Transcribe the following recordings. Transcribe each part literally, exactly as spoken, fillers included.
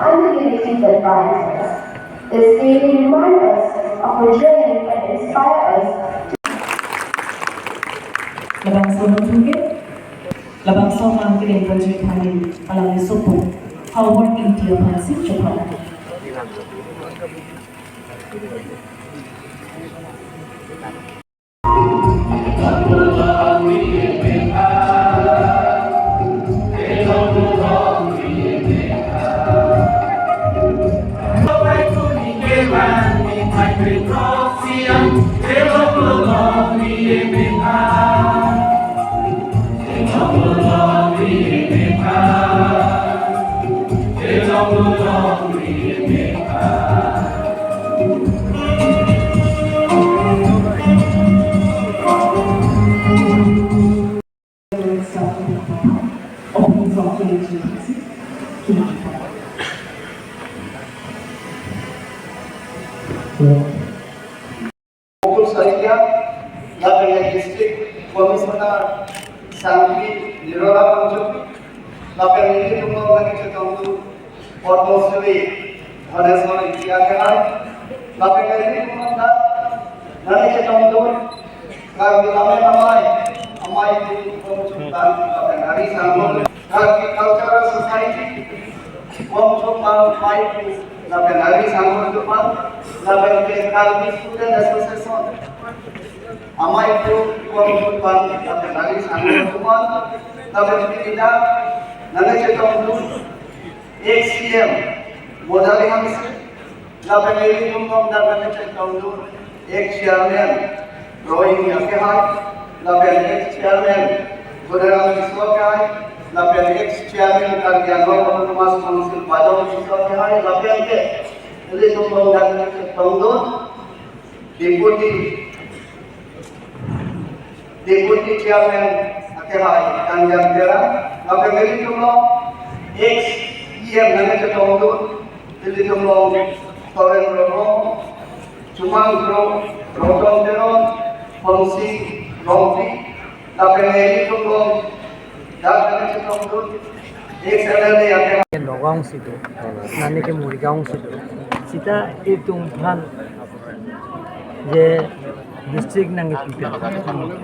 And the unity that binds us. This day we remind us of a journey that inspires us. Labangso nangtungke, labangso mangkring panjui khanin, alangli sopo, Howard Ingti aphansi chopha. Mukul Saikia, lapen District Commissioner Sangpi Nirmala Phangchopi, lapen nelitum along nangchetongdun Padma Shri Dhaneswar Ingti akehai, lapen nelitum along dak nangchetongdun Karbi Lammet Amei, amei pu Komchupang, lapen ari sangho, Karbi Cultural Society, Komchupang amei pu, lapen ari sangho chupang, lapen ke Karbi Student Association, amei pu Komchupang, lapen ari sangho chupang, lapen pini dak nangchetongdun ex C M Bojali Hanse, lapen nelitum along dak nangchetongdun ex chairman Roy Ingti akehai, lapen ex chairman Godaram Tisso akehai, lapen ex chairman Karbi Anglong Autonomous Council Bajong Tisso akehai, lapen ke nelitum along dak nangchetongdun Deputy Deputy Chairman akehai Kangjang Terang, lapen nelitum along ex E M nangchetongdun, nelitum along Torendra Rong, Chumang Kro, Roton Teron, Honsing Rongpi, lapen nelitum along dak nangchetongdun ex M L A akehai. Nagaon si do, nani ke Morigaon si do. Seta itum aphan je district nangkepi pen,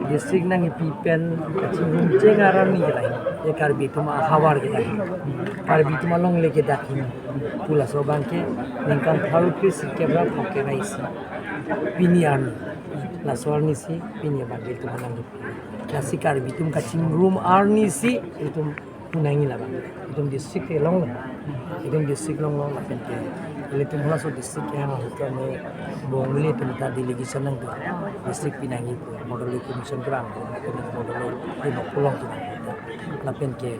district nangkepi pen kachingrum cheng arni ke lahei, je Karbi atum ahavar ke lahei, Karbi atum alongle ke dak hini pu laso abangke ningkan tharo kre sirkep ra phongke ra isi pini arni, laso arni si pini abangke itum nangkepi. Lasi Karbi atum kachingrum arni si itum pu nangji labang. Itum district along lo. Itum district along lo lapen ke ilitum halaso district ke hang ahut keme Bongli atum ta delegation nangtum. District pi nangji pu. Model commission kurang. Model di Nokpulong atum ta. Lapen ke,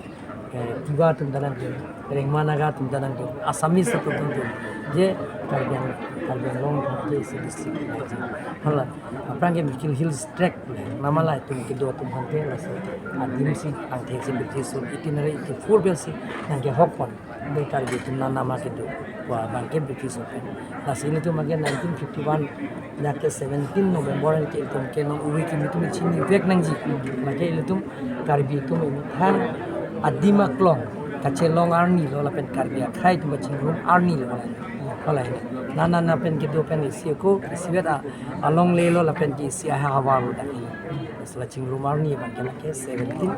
eh, Tiwa atum ta nangtum. Rengma Naga atum ta nangtum. Assamese atum ta nangtum. Je Karbi Ang-, Karbi Anglong ke isi district pi nangji. Hala. Aphrang ke Mikir Hills Tract, nama la itum kedo atum aphan ke lasi adim si angthek si British atum itinerary eighty-four pen si nangkehok pon. Be Karbi atum nangnama kedo pu abangke British atum. Lasi ilitum abangke nineteen fifty-one dak ke seventeen November ke itum ke nang uri kimi atum chinivek nangji. Abangke ilitum Karbi atum emethang adim aklong kachelong arni lo lapen Karbi akhei atum kachingrum arni lo. Halahei. Nana na pen kedo pen isi ako, isivet a, alongle lo lapen ke isi ahavar lo dak hini. Lasi la chingrum arni abangke lake seventeen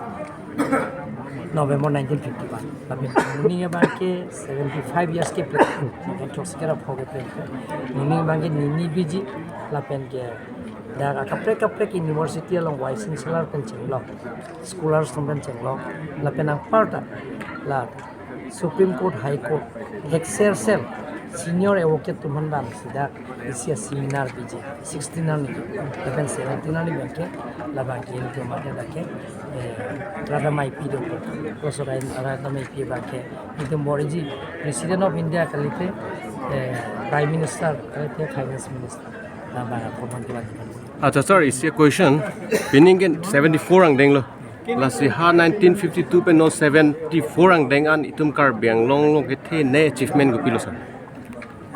November nineteen fifty-one. Lapen moning abangke seventy-five years ke plek. Lapen throksi kera pho ke plek. Moning abangke nini biji lapen ke dak akaprek kaprek university along vice chancellor pen chenglok. Scholars atum pen chenglok. Lapen anparta la Supreme Court, High Court, Excel Cell, Senior Advocate atum aphan bang sida isi a-seminar piji, sixteen arni, lapen seventeen arni abangke, labangke ilitum abangke, eh, Radha Maipi do, Professor Radha Maipi abangke, ilitum boriji, President of India kalite, eh, Prime Minister kalite, Finance Minister, labang appointment kalite. Acha sir, isi a-question, pini ke seventy-four angdeng lo. Lasi ha nineteen fifty-two pen non seventy-four angdeng an itum Karbi Anglong along kethenei achievement kopilo sir?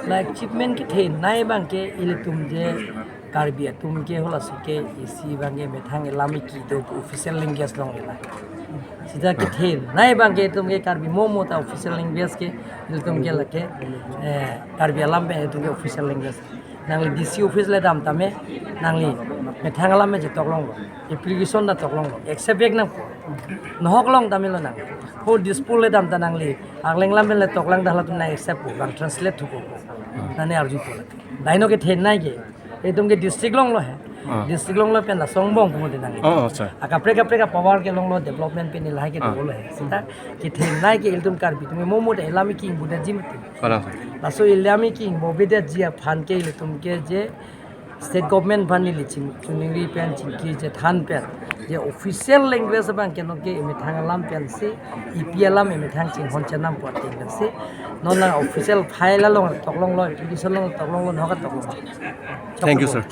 La achievement kethenei abangke ilitum je Karbi atum ke halasi ke isi abangke methang elam iki do official language longle la. Sita kethenei abangke itum ke Karbi mo mo ta official language ke ilitum ke lake, eh, Karbi alam pen itum ke official language. Nangli D C office le dam tame, nangli methang alam me je toklonglo, application ta toklonglo, accept vek nangpo. Nohok long tame lo nang. Ho Dispur le dam ta nangli, Arleng alam pen le toklang ta halatum nang accept po, bang translate thupo. Nane arjupo. Laino kethenei ke, itum ke district longlo he. Ah. District longlo pen lason angbong pu de nang. Oh, oh, sir. Akaprek kaprek a-power kelonglo, development pen lahai ke Ah. dolo he. Sita kethenei ke ilitum Karbi atum mo mo de elam iki ingbu da ji mati. Kalang sir. Laso elam iki ingbu beda ji aphan ke ilitum ke je state government aphan neli ching, chuningri pen chingki chethan pen, je official language abangke non ke emethang alam pensi, epi alam emethang chinghon chenam pu ateng pensi, non la official file along toklonglo, application along toklonglo, nohok toklonglo. Thank you, sir.